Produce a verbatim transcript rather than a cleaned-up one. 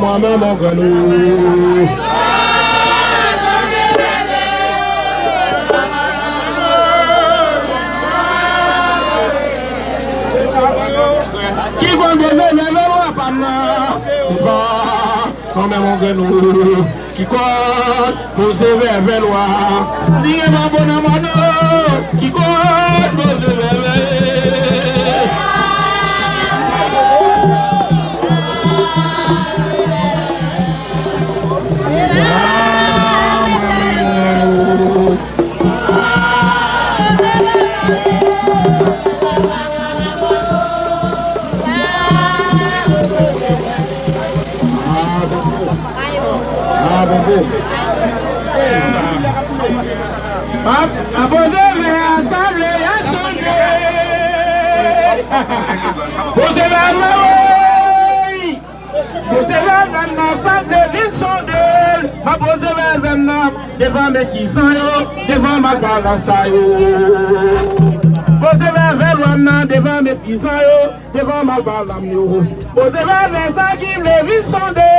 Mwen menm, mwen grann. Ki konn poze vèvè lwa pa m nan. Se pa mwen menm, mwen grann. Ki konn poze vèvè lwa. Li gen pa bon nan mano. Ki konn poze vèvè. Poze vèvè a sanble a sonde. Poze vèvè a, wi. Poze vèvè nan sanble vin sonde. M ap poze vèvè nan devan meprizan yo, devan malpwòpte sa yo. Poze vèvè lwa nan devan meprizan yo, devan malpwòpte yo. Poze vèvè sa ki vle vin sonde.